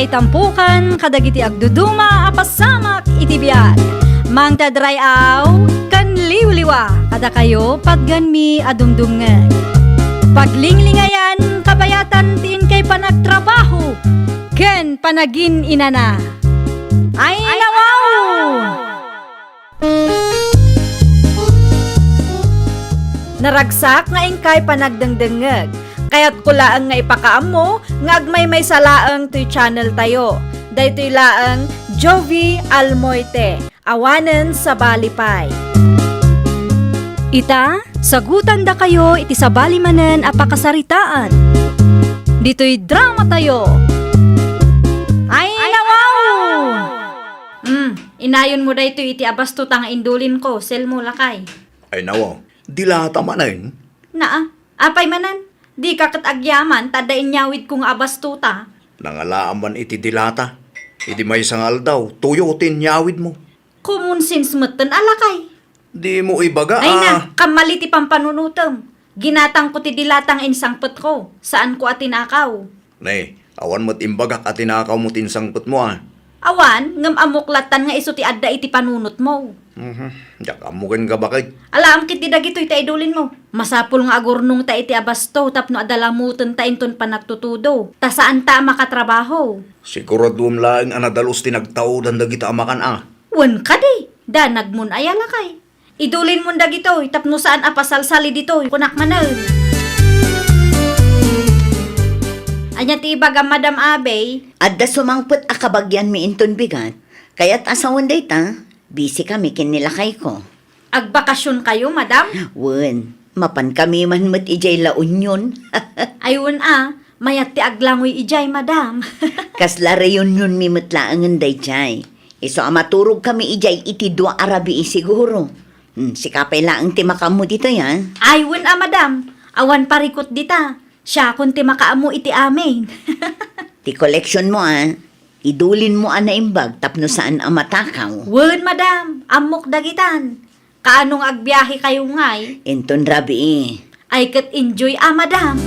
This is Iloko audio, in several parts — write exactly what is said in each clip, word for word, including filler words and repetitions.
Itampukan kadagiti agduduma a pasamak iti biag. Mangted ray-aw ken liwliwa kadakayo patgenmi a dumdumngeg. Paglinglingayan kabayatan ti inkay panagtrabaho ken panagin-inana. Ay, nawaw! Naragsak nga inkay panagdengdengngeg. Kayatko laeng nga ipakaammo nga agmaymaysa laeng toy channel tayo. Daytoy laeng Jovie Almoite, awanen sabali pay. Ita, sagutandakayo iti sabali manen a pakasaritaan. Ditoy drama tayo. Ay, nawaw! Hmm, inayonmo daytoy iti abastota nga indulinko, Selmo, lakay. Ay, nawaw. Dilata manen? Naa, apay manen? Dika ket agyaman ta adda inyawidko nga abastota. Nangalaam man iti dilata. Idi maysa nga aldaw, tuyo ti inyawidmo. Common sense metten a, lakay. Dimo ibaga, Ay na, ah. Kammali ti pampanunotem. Ginatangko ti dilata nga insangpetko. Saanko a tinakaw. Ne, awan met imbagak a tinakawmo ti insangpetmo, a. Awan, ngem ammok lattan nga isu ti adda iti panunotmo. Mhm. Diak ammo ken ka baket. Alaam ketdi dagitoy ta idulinmo. Masapul nga agurnongta iti abasto tapno adda lamutenta inton panagtutudo. Ta saanta a makatrabaho. Siguraduem laeng a nadalus ti nagtaudan dagita a makan, a. Wen kadi, danagmon aya, lakay. Idulinmon dagitoy tapno saan a pasalsali ditoy, kunak manen. Ania ti ibagam, Madam Abey? Adda sumangpet a kabagianmi inton bigat. Kayat a sawen dayta, busy kami ken ni lakayko. Agbakasionkayo, Madam? Wen, mapankami man met idiay La Union. Ay, wen a, mayat ti aglangoy idiay, Madam. Kasla reunionmi met laengen daydiay. Isu a maturogkami idiay iti dua a rabii siguro. Hmm, sika pay laeng ti makaammo ditoy, a? Ay, wen a, madam. Awan parikut dita. Siakon ti makaammo iti amin. Ti koleksionmo, a? Idulinmo a naimbag tapno saan a matakaw. Wen, madam. Ammok dagitan. Kaano nga agbiahekayo ngay? Inton rabii. Ay, ket enjoy a, madam.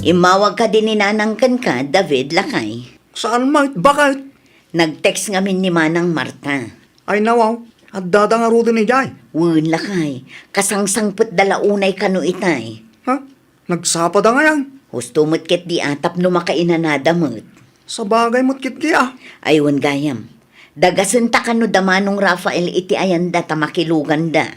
Immawag kadi ni Nanang kenka, David, lakay? Saan met, baket? Nag-text ngamin ni Manang Marta. Ay, nawaw, addada ngaruden idiay? Wen, lakay, kasangsangpetda la unay kano itay. Ha? Nagsapada ngayan? Husto met ketdi a tapno makainanada met. Sabagay met ketdi a. Ay, wen gayam. Dagasenta kano da Manong Rafael iti ayanda ta makiluganda.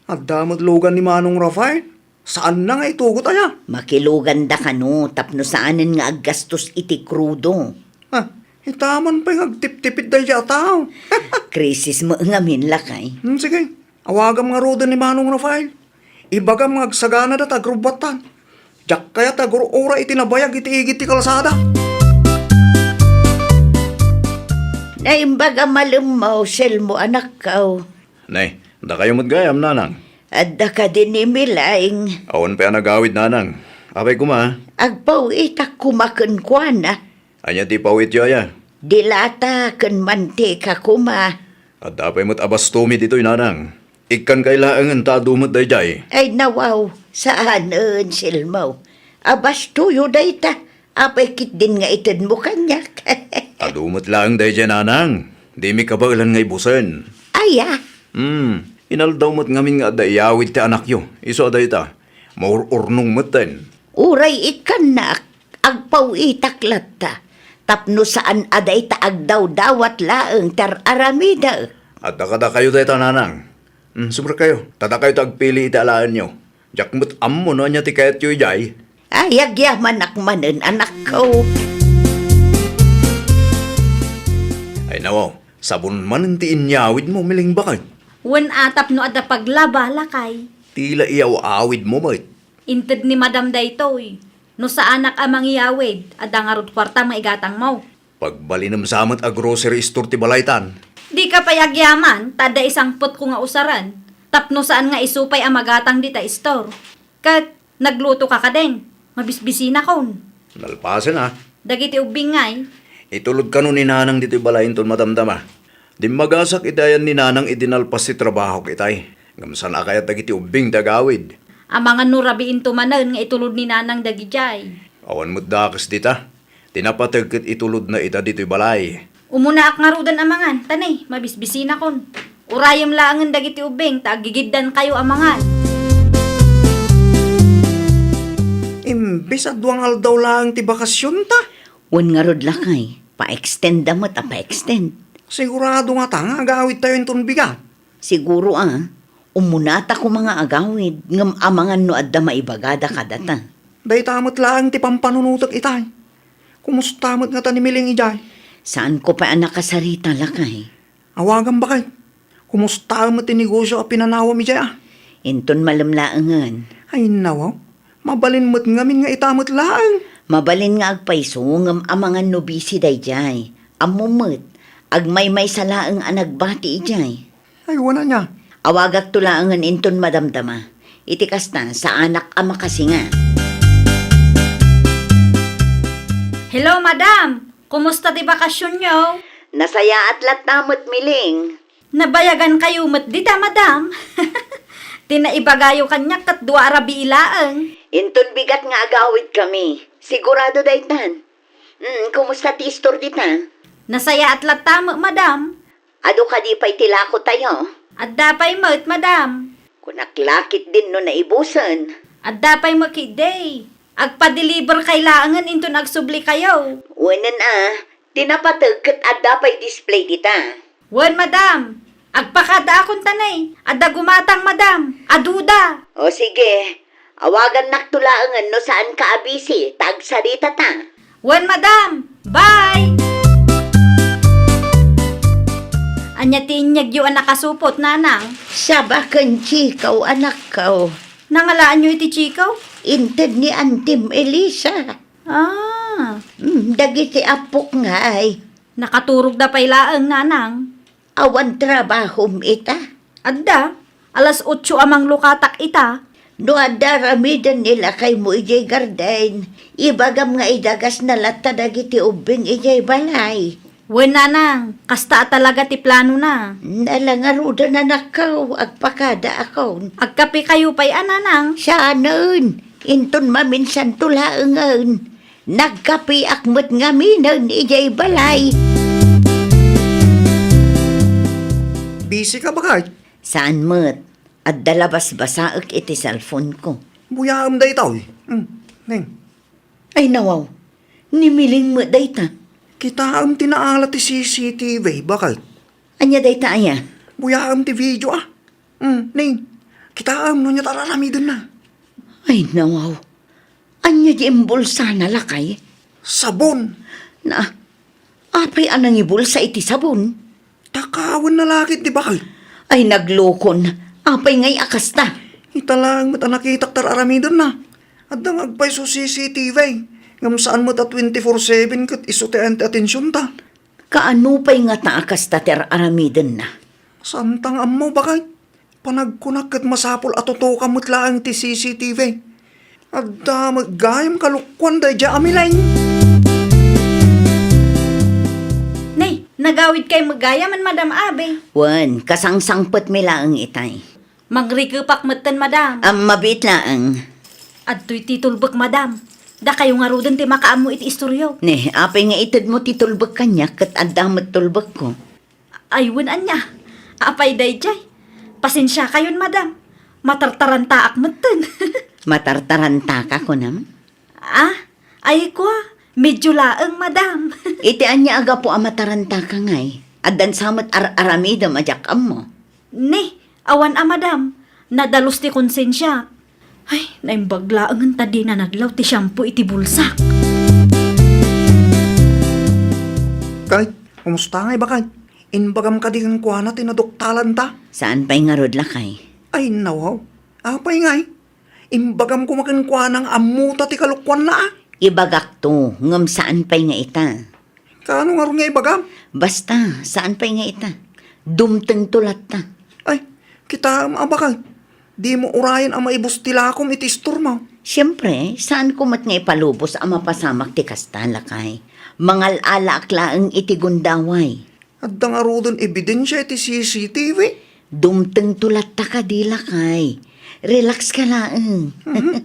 Adda met lugan ni Manong Rafael? Saanna nga itugot aya? Makiluganda kano tapno saanen nga aggastos iti krudo. Ah, itaman pay nga agtiptipid daydiay a tao. Krisis met ngamin, lakay. Hmm, sige. Awagam ngaruden ni Manong Rafael. Ibagam nga agsaganada ta agrubbuatan. Diak kayat a agur-uray iti nabayag iti igid ti kalsada. Naimbag a malemmo, Selmo, anakko. Ne, dakayo met gayam, Nanang. Adda kadi ni Milaing? Awan pay a nagawid, Nanang. Apay koma? Agpaw-itak koma kenkuana. Ania ti paw-ityo aya? Dilata ken mantika koma. Adda pay met a bastomi ditoy, Nanang. Ikkankay laengen ta adu met daydiay. Ay, nawaw, saanen, Selmo. A bastoyo dayta. Apay ketdin nga itedmo kaniak? Adu met laeng daydiay, Nanang. Dimi kabaelan nga ibusen. Aya? Hmm, inaldaw met ngamin nga adda iyawid ti anakyo. Isu a dayta, maur-urnong metten. Uray ikkannak, agpaw-itak latta, tapno saan a dayta agdawdawat laeng ti ar-aramidek. Adda kadakayo dayta, Nanang. Hmm, subrakayo, ta dakayo ti agpili iti alaenyo. Diak met ammo no ania ti kayatyo idiay. Ay, agyamanak manen, anakko. Ay, nawaw, sabon manen ti inyawidmo, Milaing baket. Wen a tapno adda paglaba, lakay. Ti la iyaw-awidmo met. Inted ni madam daytoy. No saanak a mangiyawid, adda ngarud kuartam nga igatangmo. Pagbalinem sa met a grocery store ti balaytan. Dika pay agyaman, ta adda isangpetko nga usaren, tapno saan nga isu pay a magatang dita store. Ket naglutoka kadin, mabisbisinakon. Nalpasen a. Dagiti ubbing ngay? Itulod kano ni Nanang ditoy balay inton madamdama. Dimmagasak iti ayan ni Nanang idi nalpas ti trabahok itay. Ngem saan a kayat dagiti ubbing ti agawid. Amangan no rabiinto manen nga itulod ni Nanang dagidiay. Awan met dakes dita. Ti napateg ket itulodna ita ditoy balay. Umunaak ngaruden a mangan, ta ne, mabisbisinakon. Urayem laengen dagiti ubbing, ta aggigiddankayo a mangan. Imbes a dua nga aldaw laeng ti bakasionta. Wen ngarud lakay, pa-extenda met a pa-extend. Sigurado ngata nga agawidtayo inton bigat? Siguro a, umunata koma nga agawid, ngem amangan no adda maibagada kadata. Dayta met laeng ti pampanunotek itay. Kumusta met ngata ni Miling idiay? Saanko pay a nakasarita, lakay. Awagam, baket. Kumusta met ti negosio a pinanawam idiay, a? Inton malem laengen. Ay, nawaw. Mabalin met ngamin nga ita met laeng. Mabalin nga agpayso, ngem amangan no busy daydiay. Ammom met, agmaymaysa laeng a nagbati idiay. Ay, wen ania. Awagakto laengen inton madamdama. Iti kasta, saanak a makasinga. Hello, madam! Kumusta ti bakasionyo? Nasayaat latta met, Miling. Nabayagankayo met dita, madam. Ti naibagayo kaniak ket dua a rabii laeng. Inton bigat nga agawidkami. Sigurado daytan. Mm, kumusta ti istor dita? Nasayaat latta met, madam. Adu kadi pay ti lakotayo? Adda pay met, madam. Kunak la ketdin no naibusen. Adda pay met ketdi. Agpadeliverkay laengen inton agsublikayo. Wenen a, ti napateg ket adda pay display dita. Wen, madam. Agpakadaakon ta ne. Adda gumatang, madam. Aduda. O sige, awagannakto laengen no saanka a busy, ta agsaritata. Wen, madam. Bye! Ania ti inyegyo a nakasupot, nanang? Saba ken chikaw, anakko. Nangalaanyo iti chikaw? Inted ni Antim Elisa. Ah. Mm, dagiti appok ngay. Nakaturogda pay laeng, nanang. Awan trabahom ita? Adda. Alas otso a manglukatak ita. No adda aramiden ni lakaymo idiay garden, ibagam nga idagasna latta dagiti ubbing idiay balay. Wen, nanang, kasta a talaga ti planona. Nala ngaruden, anakko, agpakadaakon. Agkapekayo pay a, nanang? Saanen, inton maminsanto laengen. Nagkapeak met ngaminen idiay balay. Busy ka, baket? Saan met. Adda la basbasaek iti cellphone-ko. Buyaem daytoy. Hmm, Neng. Ay, nawaw. Ni Miling met dayta. Kitaem ti naala ti C C T V, baket. Ania dayta aya? Buyaem ti video, a. Hmm, Neng. Kitaem no ania ti ar-aramidenna. Ay, nawaw. Ania di imbulsana, lakay? Sabon. Na, apay a nangibulsa iti sabon? Takawenna la ketdi, baket. Ay, naglokon. Apay ngay a kasta? Ita laeng met a nakitak ti ar-aramidenna. Adda nga agpayso C C T V. Ngem saan met a twenty-four seven ket isu ti ayan ti atensionta. Kaano pay ngata a kasta ti ar-aramidenna? Saanta nga ammo, baket. Panagkunak ket masapul a tutukan met laeng ti C C T V. Adda met gayam kalukkuan daydiay a Miling. Nay, nagawidkay met gayam, Madam Abe. Wen, kasangsangpetmi laeng itay. Mangrikepak metten, Madam. Am, mabiit laeng. Adtoy ti tulbek, Madam. Dakayo ngaruden ti makaammo iti istoryo. Ne, apay nga itedmo ti tulbek kaniak ket adda met tulbekko. Ay, wen ania. Apay daydiay? Pasensiakayon, Madam. Matartarantaak metten. Matartarantaka, kunam? Ah, ay kua, medyo laeng, Madam. Iti ania a gapu a matarantaka ngay? Addan sa met ar-aramidem a diak ammo. Ne, awan a, Madam. Nadalus ti konsensiak. Ay, naimbag laengen ta dina nadlaw ti shampoo iti bulsak. Kay, kumusta ngay, baket? Imbagam kadi kenkuana ti naduktalanta? Saan pay ngarud, lakay? Ay, nawaw. Apay ngay? Imbagam koma kenkuana nga ammota ti kalukkuanna, a? Ibagakto, ngem saan pay nga ita. Kaano ngarud nga ibagam? Basta, saan pay nga ita. Dumtengto latta. Ay, kitaem a, baket. Dimo urayen a maibus ti lakom iti istormo. Siempre, saanko met nga ipalubos a mapasamak ti kasta, lakay. Mangal-alaak laeng iti gundaway. Adda ngaruden ebidensia iti C C T V. Dumtengto latta kadi, lakay. Relax ka laeng. Mhm.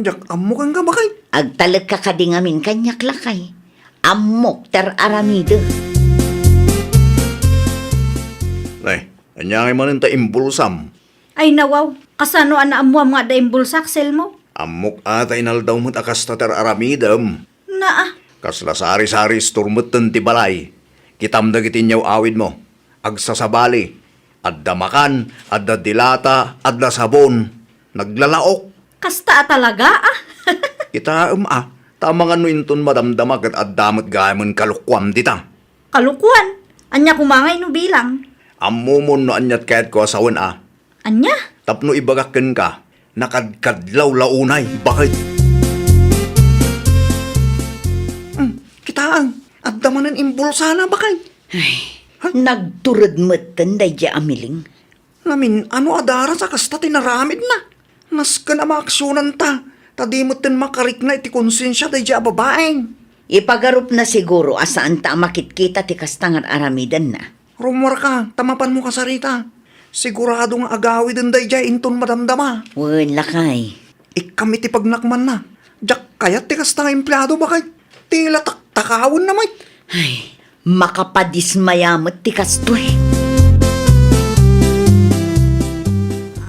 Diak ammo kenka, baket. Agtalekka kadi ngamin kaniak, lakay. Ammok ti ar-aramidek. Nay, ania ngay manen ta imbulsam? Ay, nawaw, kasano a naammoam nga adda imbulsak, Selmo? Ammok a ta inaldaw met a kasta ti ar-aramidem. Naa. Kasla sari-sari store metten ti balay. Kitam dagiti inyaw-awidmo. Agsasabali. Adda makan, adda dilata, adda sabon. Naglalaok. Kasta a talaga, ah? Kitaem, ah. Ta amangan no inton madamdama ket adda met gayamen kalokuam dita. Kalokuan? Ania koma ngay no bilang? Ammomon no aniat kayatko a sawen, ah. Ania? Tapno ibagak kenka, nakadkadlaw la unay, baket. Hmm, kitaem, adda manen imbulsana, baket. Ay, nagtured metten daydiay a Miling. Ngamin, ano a daras a kasta ti naramidna? Nasken a maaksionanta, ta di metten makarikna iti konsensia daydiay a babaeng. Ipagarupna siguro a saanta a makitkita ti kasta nga ar-aramidenna. Rummuarka, ta mapanmo kasarita. Sigurado nga agawiden daydiay inton madamdama. Wen, lakay. Ikkam iti pagnakmanna. Diak kayat ti kasta nga empleado, baket. Ti la taktakawenna met. Ay, makapadismaya met ti kastoy.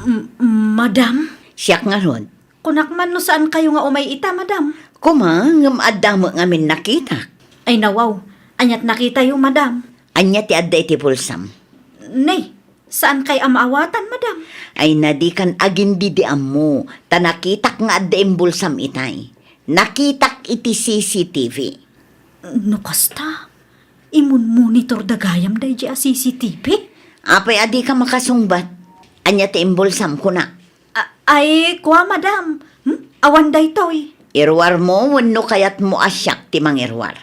M-, madam? Siak ngarud. Kunak man no saankayo nga umay ita, madam. Kuma, ngem adda met ngamin nakitak. Ay, nawaw. Aniat nakitayo, madam? Ania ti adda iti bulsam? Nay, saankay a maawatan, madam? Ay, nadikan agindidiammo, ta nakitak nga adda imbulsam itay. Nakitak iti C C T V. No kasta, imunmonitor da gayam daydiay a C C T V? Apay a dika makasungbat? Ania ti imbulsam, kunak? A-, ay, kua, madam. Hmm? Awan daytoy. Iruarmo wenno kayatmo a siak ti mangiruar?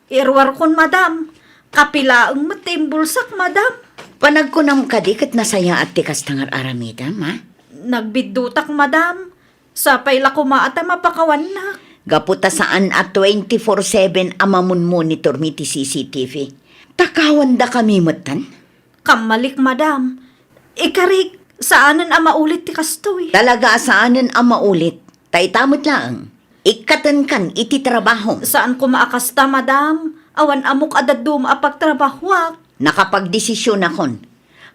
Iruarkon, madam. Kapilaeng met ti imbulsak, madam. Panagkunam kadi ket nasayaat ti kasta nga ar-aramidem, ha? Nagbiddutak, madam. Sapay la koma a ta mapakawannak. Gapu ta saan a twenty-four seven a mamunmonitormi ti C C T V. Takawandakami metten? Kammalik, madam. Ikarik, saanen a maulit ti kastoy. Talaga a saanen a maulit. Ta ita met laeng, ikkatenkan iti trabahom. Saan koma a kasta, madam. Awan ammok a dadduma a pagtrabahuak. Nakapagdesisionakon.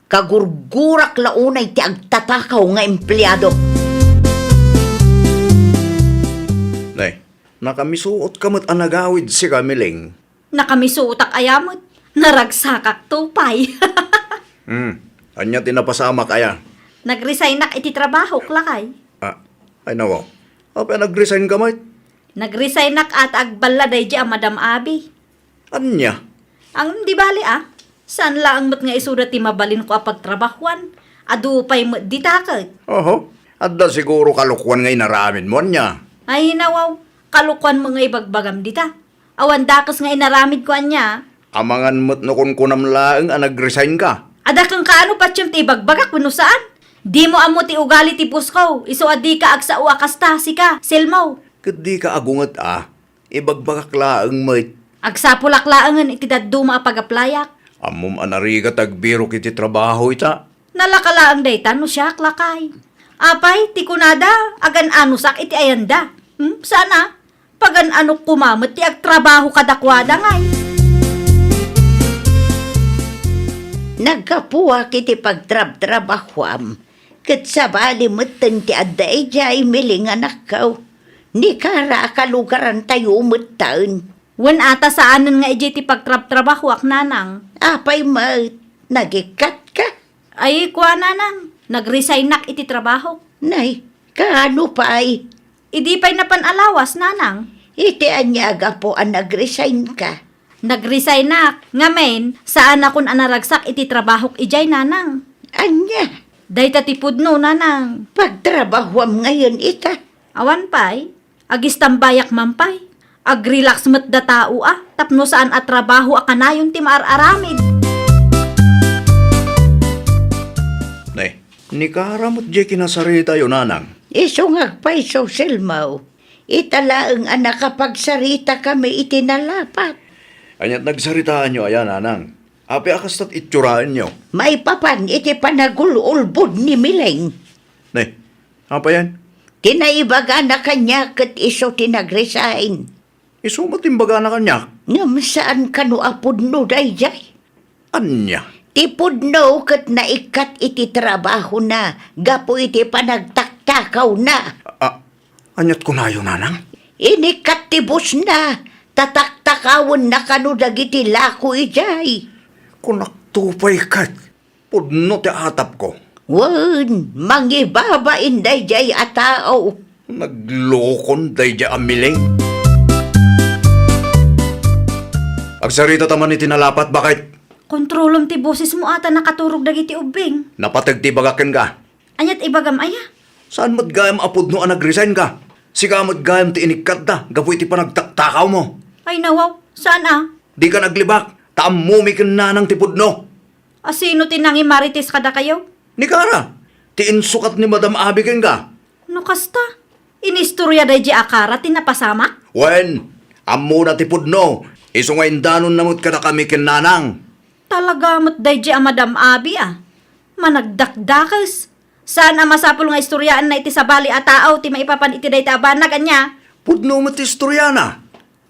Kagurgurak la unay ti agtatakaw nga empleado. Nay, nakamisuotka met a nagawid sika, Miling. Nakamisuotak aya met. Naragsakakto pay. Hmm. Ania ti napasamak aya? Nagresignak iti trabahok, lakay. Ah, ay nawaw. Apay a nagresign ka met? Nagresignak a ta agballa daydiay a Madam Abi. Ania? Ang di bali, ah. Saan laeng met nga isuda ti mabalinko a pagtrabahuan? Adu pay met dita ket. Oho. Adda siguro kalokuan nga inaramidmo, ania? Ay, nawaw. Kalokuan met nga ibagbagam dita. Awan dakes nga inaramidko, ania? Amangan met no kunkunam laeng a nagresign ka. Adda kenka ano patiem ti ibagbagak wenno saan? Dimo ammo ti ugali ti boss ko, isu a dika agsao a kasta, sika, Selmo. Ket dika agunget a, ibagbagak laeng met. Agsapulak laengen iti dadduma a pagaplayak. Ammom a narigat agbirok iti trabaho ita. Nalaka laeng dayta no siak, lakay. Apay, ti kunada, agan-anosak iti ayanda. Hmm, sana, pagan-anok koma met ti agtrabaho kadakuada ngay. Naggapuak iti pagtrabtrabahuam, ket sabali metten ti adda idiay Miling, anakko. Nikara a kalugarantayo metten. Wen a ta saanen nga idiay ti pagtrabtrabahuak, nanang. Apay met, nagikkatka? Ay, kua, nanang, nagresignak iti trabahok. Nay, kaano pay? Idi pay napan a lawas, nanang. Iti ania a gapu a nagresign ka? Nagresignak, ngamin, saanakon a naragsak iti trabahok idiay, nanang. Ania? Dayta ti pudno, nanang. Pagtrabahuam ngayen ita? Awan pay. Agistambayak man pay. Agrelax met da tao a, tapno saan a trabaho a kanayon ti maar-aramid. Nay, nikara met diay kinasaritayo, nanang. Isu nga agpayso, Selmo. Ita laeng a nakapagsaritakami iti nalapat. Aniat nagsaritaanyo aya, nanang? Apay a kastat itsuraenyo? Maipapan iti panagul-ulbod ni Miling. Nay, apayan? Ti naibagana kaniak ket isu ti nag-resign. Isu met imbagana kaniak? Ngem saan kano a pudno daydiay. Ania? Ti pudno ket naikkat iti trabahona gapu iti panagtaktakawna. A-, aniat kunayo, nanang? Inikkat ti bosna, ta taktakawenna kano dagiti lako idiay. Kunakto pay ket, pudno ti atapko. Wen, mangibabain daydiay a tao. Naglokon daydiay a Miling. Agsarita ta man iti nalapat, baket. Kontrolem ti bosesmo a ta nakaturog dagiti ubbing. Napateg ti ibagak kenka. Aniat ibagam aya? Saan met gayam a pudno a nag-resign ka? Sika met gayam ti inikkatda gapu iti panagtaktakawmo. Ay, nawaw, saan a? Dika naglibak, ta ammomi ken nanang ti pudno. A sino ti nangimarites kadakayo? Ni Kara, ti insukat ni Madam Abi kenka. No kasta, inistorya daydiay a Kara ti napasamak? Wen, ammona ti pudno, isu nga indanonna met kadakami ken nanang. Talaga met daydiay a Madam Abi a. Managdakdakes. Saan a masapul nga istoryaanna iti sabali a tao ti maipapan iti dayta a banag, ania? Pudno met ti istoriana.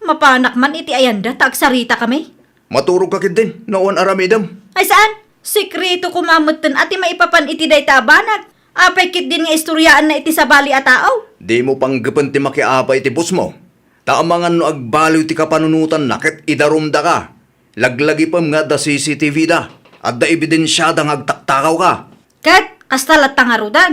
Mapanak man iti ayanda ta agsaritakami. Maturogka ketdin, no awan aramidem. Ay saan? Sekreto koma metten a ti maipapan iti dayta a banag. Apay ketdin nga istoryaanna iti sabali a tao? Dimo panggepen ti makiapa iti bosmo. Ta amangan no agbaliw ti kapanunotanna ket idarumdaka. Laglagipem nga adda C C T V da. Adda ebidensiada nga agtaktakawka. Ket kasta latta ngaruden.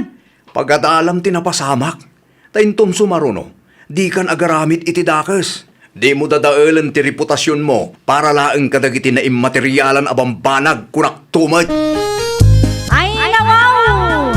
Pagadalam ti napasamak. Ta inton sumaruno, dikan agaramid iti dakes. Dimo dadaelen ti reputasionmo para laeng kadagiti naimmaterialan a bambanag, kunakto met. Ay, nawaw!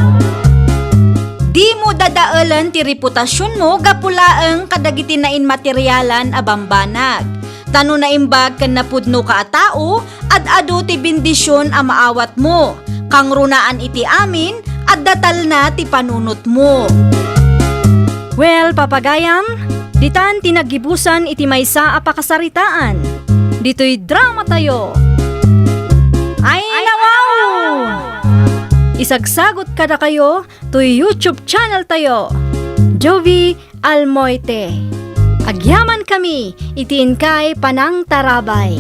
Dimo dadaelen ti reputasionmo gapu laeng kadagiti naimmaterialan a bambanag. Ta no naimbag ken napudnoka a tao, ad-adu ti bendision a maawatmo. Kangrunaan iti amin, adda talna ti panunotmo. Well, papagayam, ditan ti naggibusan iti maysa a pakasaritaan. Ditoy dramatayo. Ay, nawaw! Isagsagot kadakayo toy YouTube channel tayo. Jovi Almoite. Agyamankami iti inkay panangtarabay.